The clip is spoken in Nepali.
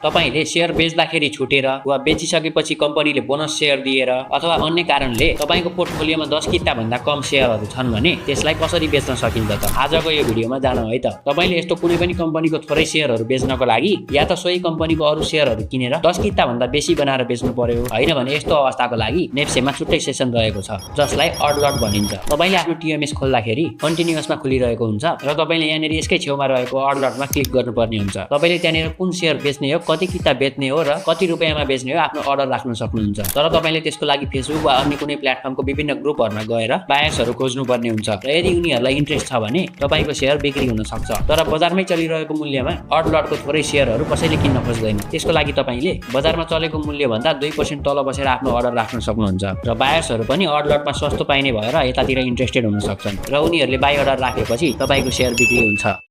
तपाईले शेयर बेच्दाखेरि छुटेर वा बेचिसकेपछि कम्पनीले बोनस शेयर दिएर अथवा अन्य कारणले तपाईको पोर्टफोलियोमा 10 किता भन्दा कम शेयरहरू छन् भने त्यसलाई कसरी बेच्न सकिन्छ त आजको यो भिडियोमा जानौं है त तपाईले यस्तो कुनै पनि कम्पनीको थोरै शेयरहरू बेच्नको लागि या त सोही कम्पनीको अरु शेयरहरू किनेर 10 किता भन्दा बेसी बनाएर बेच्नु पर्यो हैन भने यस्तो अवस्थाको लागि नेप्सेमा छुट्टै सेसन रहेको छ जसलाई अड लट भनिन्छ तपाईले आफ्नो टिएमएस खोल्दाखेरि कन्टिन्युअसमा खुलिरहेको हुन्छ र तपाईले यहाँनेरि यसकै छेउमा रहेको अड लटमा क्लिक गर्नुपर्ने हुन्छ तपाईले त्यहाँनेर कुन शेयर बेच्ने हो कति किता बेच्ने हो र कति रुपैयाँमा बेच्ने हो आफ्नो अर्डर राख्न सक्नुहुन्छ तर तपाईले त्यसको लागि फेसबुक वा अन्य कुनै प्लेटफर्मको विभिन्न ग्रुपहरुमा गएर बायर्सहरु खोज्नु पर्ने हुन्छ र यदि उनीहरुलाई इन्ट्रेस्ट छ भने तपाईको शेयर बिक्री हुन सक्छ तर बजारमै चलिरहेको मूल्यमा अड लटको थोरै शेयरहरु कसैले किन्न खोज्दैन त्यसको लागि तपाईले बजारमा चलेको मूल्य भन्दा 2% तल बसेर आफ्नो अर्डर राख्न सक्नुहुन्छ र बायर्सहरु पनि अड लटमा सस्तो पाइने भएर यतातिर इन्ट्रेस्टेड हुन सक्छन् र उनीहरुले बाइ अर्डर राखेपछि तपाईको शेयर बिक्री हुन्छ